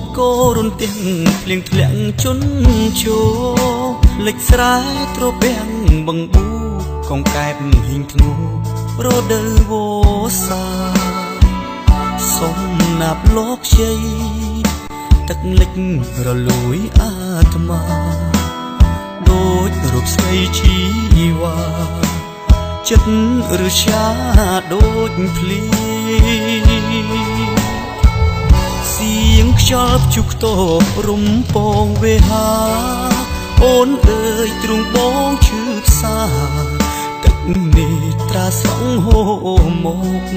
បកោរុនទាំងភ្លៀងធ្លាក់ជន់ជោលិចស្រែត្រពាំងបឹងប៊ូកងកែបហ៊ីងធ្នូរដូវវស្សាសុំណាប់លោកជ័យទឹកលិចរលួយអាត្មាដូចរូបស្រីជីវ៉ាចិត្តឬឆាដូចភ្លីសៀងខ្យល់ព្យុះខ្ទប់រំពងវេហាអូនអើយទ្រូងបងឈឺផ្សាទឹកនេះត្រាស្រង់ហូរមក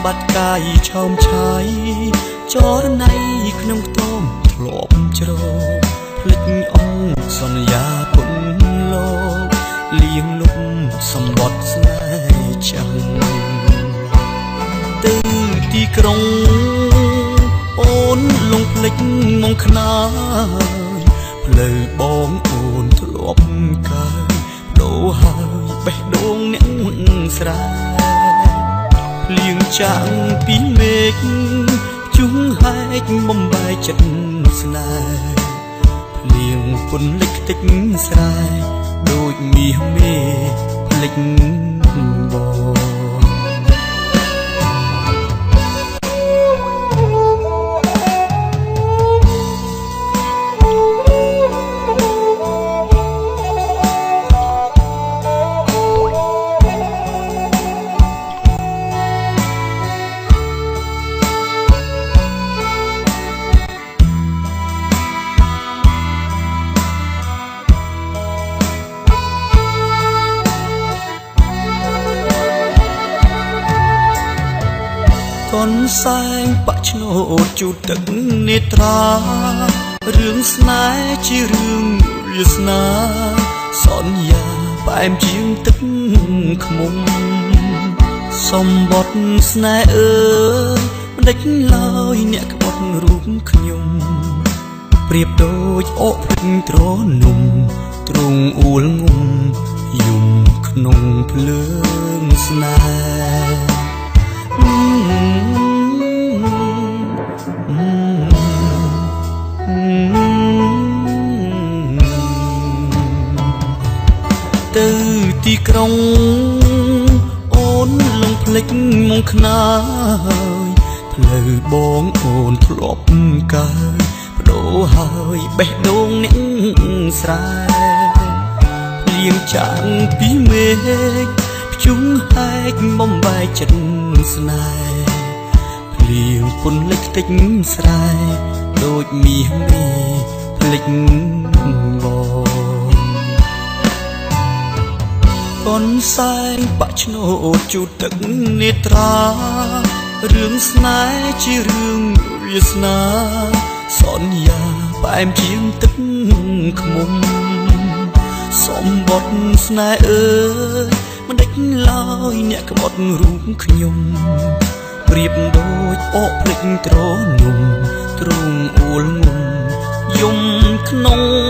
បាត់កាយឆោមឆាយចរណៃក្នុងខ្ទមធ្លាប់ជ្រោភ្លេចអង្គសន្យាពុនលោកលៀងលុបសម្បត្តិស្នេហ៍ចាំងទៅទីក្រុងអូនលងភ្លេចមកខ្នាយផ្លូវបងអូនធ្លាប់កើយដូរហើយបេះដូងអ្នកស្រែភ្លៀងចាំងពីមេឃជុំហែកបំបែកចិត្តស្នេហ៍ភ្លៀងពុនលិចខ្ទេចស្រែដូចមាសមេភ្លេចបងកនសែងបាក់ឆ្នោតជូតទឹកនេត្រារឿងស្នេហ៍ជារឿងវាសនាសន្យាផ្អែមជាងទឹកខ្មុំសម្បត្តិស្នេហ៍អើយមិនដេចឡើយអ្នកក្បត់រូបខ្ញុំប្រៀបដូចអកភ្លេចទ្រនំទ្រង់អួលងុំយំក្នុងភ្លើងស្នេហ៍ទៅទីក្រុងអូនលងភ្លេចមកខ្នាយផ្លូវបងអូនធ្លាប់កើយបដូរហើយបេះដូងអ្នកស្រែភ្លៀងចាំងពីមេឃភ្ជុំហែកបំបែកចិត្តស្នេហ៍ភ្លៀងពុនលិចខ្ទេចស្រែដូចមាសមេភ្លេចបងកនសែងបាក់ឆ្នោតជូតទឹកនេត្រារឿងស្នេហ៍ជារឿងវាសនាសន្យាផ្អែមជាងទឹកខ្មុំសម្បត្តិស្នេហ៍អើយមិនដេចឡើយអ្នកក្បត់រូបខ្ញុំប្រៀបដូចអកភ្លេចទ្រនំទ្រូងអួលងុំយំក្នុង